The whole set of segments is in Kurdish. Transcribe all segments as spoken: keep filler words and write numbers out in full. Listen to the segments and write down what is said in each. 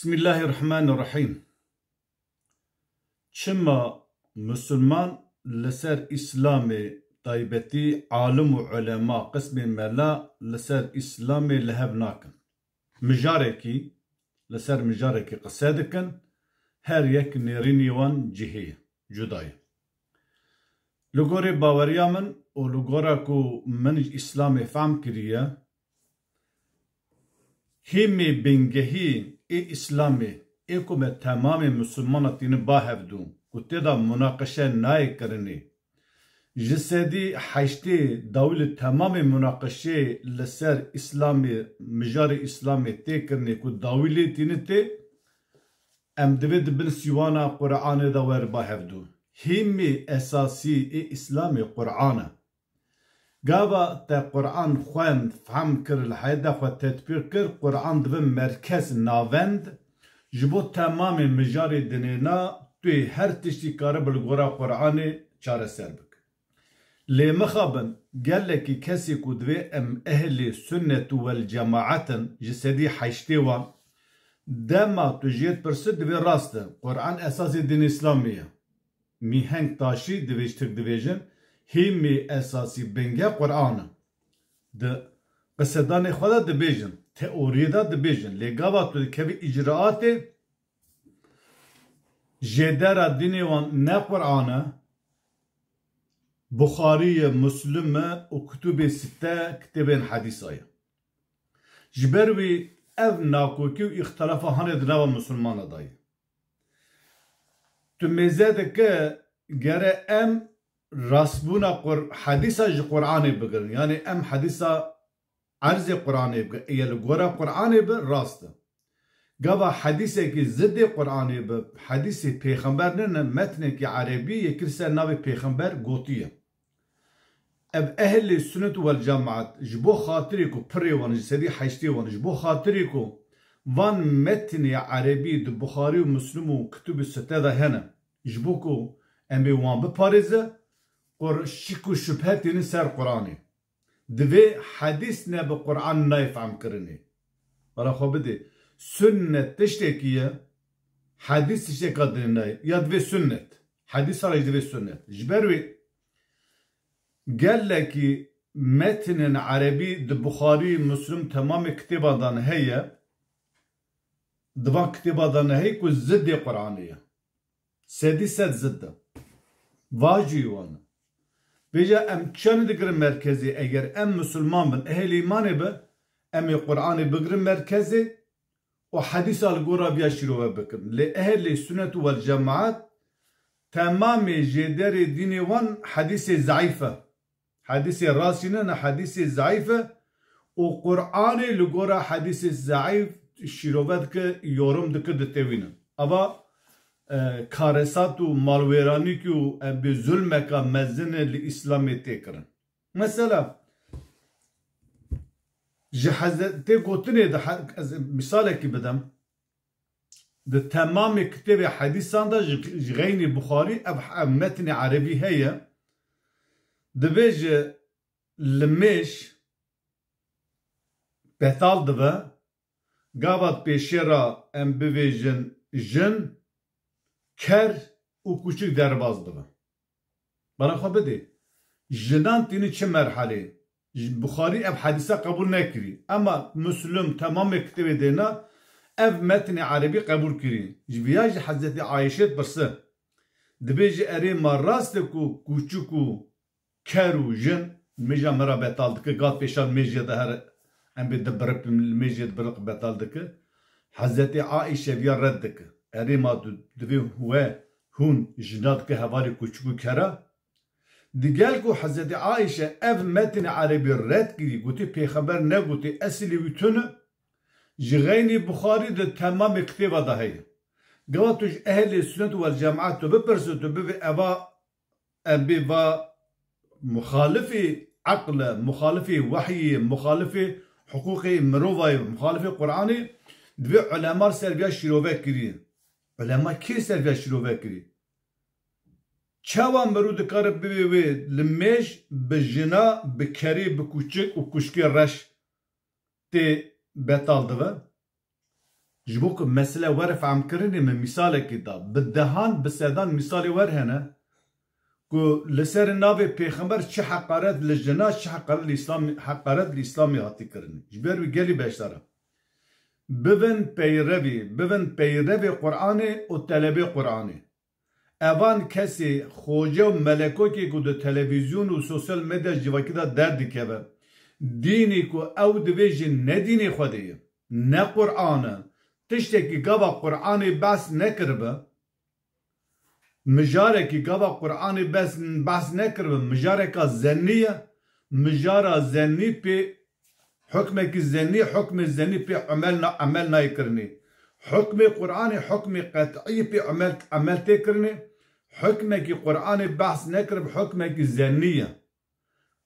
Bismillahirrahmanirrahîm. Çima Musulman li ser Îslamê, taybetî alim û ulema, qismê mela li ser Îslamê li hev nakin? Mijarekî, li ser mijarekî qise dikin, her yek nêrînî wan cihê ye, cuda ye. Li gorê baweriya min û li gora ku min ji Îslamê fehm kiriye, hîmê bingehî ê Îslamê, ê ku me temamê Musulmana tînin ba hevdû, ku tê de munaqeşe nayê kirinê, ji sedî heştê dawî li temamê munaqeşê li ser Îslamê, mijarê Îslamê tê kirinê ku dawî lê tînin tê, em divê di bin sîwana Quranê de were ba hevdû. Hîmê esasî ê Îslamê Quran e. Gava te Quran xwend, fehm kir, li heyeta xwe tetbîq kir, Quran dibe merkez, navend, ji bo temamê mijarê dinê na, tu yê her tiştî karibe li gora Quranê çareser bike. Lê mixabin, gelekî kesê ku divê em ehlê sunnet û wel cemaet in, ji sedî heştê wan, dema tu jê dipirsi divê rast e, Quran esasê dîn Îslamê ye. Mîheng taşî divê ji Tirk dibêjin, hîmê esasî binge Quran e. Di qisedanê xwe de dibêjin, teoriyê de dibêjin. Lê gava tu dikevî îcraatê, jêdera dînê wan ne Quran e, Buxarî ye, Muslim e û kutubê sitte, kitêbên hedîsa ye. Ji ber wî ev nakokî û îxtilafa hanê di nava Musulmana de ye. Tu mêze dike gere em rastbûna Qur-, hedîsa ji Quranê bigirin. Yanî em hedîsa erzê Quranê bike, ê ye li gora Quranê bi, rast e. Gava hedîsekî zidê Quranê bi, hedîsê pêxember nine, metnekî erebî yê kir ser navê pêxember gotiye. Ev ehlê sunnet wel cemaat ji bo xatirê ku pirê wan ji sedî heştê wan, ji bo xatirê ku van metnê erebî di Buxarî û Muslim û kutubê sitte de hene, ji bo ku em ê wan biparêze, qur-, şik û şubhe tînin ser Quranê. Divê hedîs nebe Quran nayê fehm kirinê. Bala xwe bidê. Sunnet tiştekî ye, hedîs tişteka dinê nayê. Ya divê sunnet. Hedîsa re jî divê sunnet. Ji ber wê gelekî metnên erebî di Buxarî, Muslim, temamê kitêban de heye. Di van kitêban de heye ku zidê Quranê ye. Sedî sed zid e. Vajî wan e. Vêca em çi digirin merkezê? Eger em misilman bin, ehlê îmanê bin, em ê Quranê bigirin merkezê û hedîsa li gora viya şîrove bikin. Lê ehlê sunnet û wel cemaat temamê jêderê dînê wan hedîsê zeîf e. Hedîsê rast jî ne, ne hedîsê zeîf e û Quranê li gora hedîsê zeîf şîrove dike, yorum dike, ditewîne. Ava, e, karesat û malwêranîkî û, e, bi zulmeka mezin e li Îslamê tê kirin. Mesela, ji Hezret-, tê gotinê de he-, ez misalekî bidem. Di temamê kitêbê hedîsan de ji, ji xeynî Buxarî ev, ev metnê erebî heye. Dibêje, limêj betal dibe, gava di pêşê re em bivêjin jin, ker û kûçik derbas dibe. Bala xwe bidê. Jinan tînin çi merhelê? Ji Buxarî ev hedîsa qebûl nekirî. Ema Muslim temamê kitêbê dêna ev metnê erebî qebûl kirî. Ji viya jî Hezretî Ayşe dipirse. Dibêje erê ma rast e ku kûçik û ker û jin mêja me re betal dike, gat pêşan mêjê de her em bê dibirip, mêjê dibirip betal dike. Hezretî Aîşe viya red dike. Erê ma tu divê we hûn jina dike hevalê kûçik û kera. Digel ku Hezretî Aîşe ev metnê erebî red kirî, gotî pêxember negotî, esilê wî tune, ji xeynî Buxarî di temamê kitêba de heye. Gava tu ji ehlê sunnet û wel cemaat tu bipirse, tu bivê eva em bê va muxalifê eql e, muxalifê wehyê, muxalifê hiqûqê mirova ye, muxalifê Quranê, divê ulema li ser viya şîrove kirî. Ulema kê ser viya şîrove kirî? Çawa mirov dikare bivê wê limêj bi jina, bi kerê, bi kûçik û kûçikê reş tê betal dibe? Ji bo ku mesele were fehmkirinê, min mîsalekî da. Bi dehan, bi sedan mîsalê wer hene ku li ser navê pêxember çi heqaret li jina, çi heqaret li Îslam, heqaret li Îslamê hatî kirinê. Ji ber wî gelî beşdar e. Bivin peyrevî, bivin peyrevê Qur'anê û telebê Qur'anê. Evan kesê xoce û melekokê ku di televîzyon û sosyal medya civakî de derdikeve, dînê ku ew divê jî ne dînê Xwedê ye, ne Qur'an e, tiştekî gava Qur'anê behs nekiribe, mijarekî gava Qur'anê bes, behs nekiribe, mijareka zennî ye, mijara zennî pê hukmekî zennî, hukmê zennî pê emel na-, emel nayê kirinê. Hukmê Qur'anê hukmê qet'î pê emel, emel tê kirinê. Hukmekî Qur'anê behs nekiribe, hukmekî zennî ye.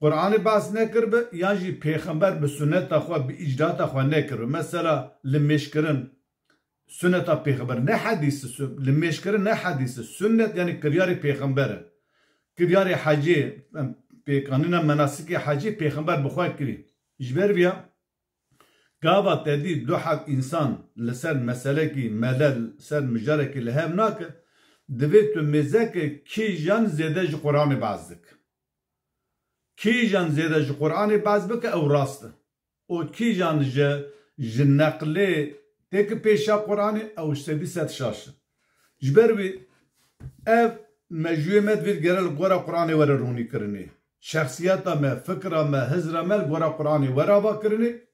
Qur'anê behs nekiribe, yan jî pêxember bi sunneta xwe, bi îcraata xwe nekiribe. Mesela limêjkirin, sunneta pêxember, ne hedîs e, su-, limêjkirin ne hedîs e. Sunnet, yani kiryarê pêxember e. Kiryarê hecê, em, pêkanîna menasikê hecê pêxember bi xwe kirî. Ji ber vîya, gava te dî du heb însan li ser meselekî, mele, li ser mijarekî li hev nake, divê tu mêzeke kîjan zêde ji Qur'anê behs dike. Kîjan zêde ji Qur'anê behs bike, ew rast e. Û kîjan ji, ji neqlê têke pêşa Qur'anê, ew sedî sed şaş e. Ji ber wî ev mejûyê me divê gere li gora Qur'anê were ronîkirinê. Şexsiyeta me, fikra me, hizra me li gora Qur'anê were avakirinê.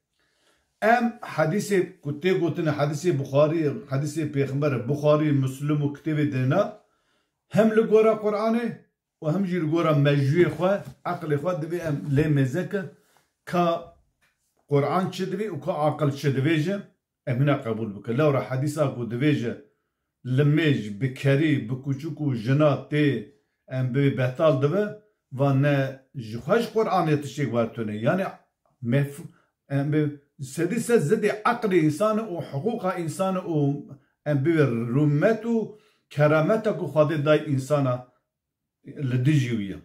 Em hedîsê ku tê gotinê, hedîsê Buxarî, hedîsê Pêxember e, Buxarî, Muslim û kitêbê dêna, hem li gora Qur'anê û hem jî li gora mejûyê xwe, eqlê xwe divê em lê mêze ke ka Qur'an çi divê û ka aqil çi divê jî em hîna qebûl bikin. Lewra hedîsa ku divê ji limêj, bi kerî, bi kûçik û jina tê em bibê betal dibe, va ne ji xwe ji Qur'anê tiştêk wer tune. Yani mef-, em bi sedî sed zidê eqlê însan û hiqûqa însan û em bibê rûmet û kerameta ku Xwedê day însana li dijî wî ye.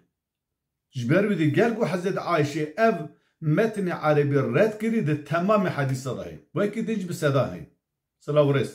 Ji ber wî de ger ku Hezretî Ayşê ev metnê erebî red kirî, di temamê hedîsa de heye. Wekî din jî bi seda heye. Silav û rêz.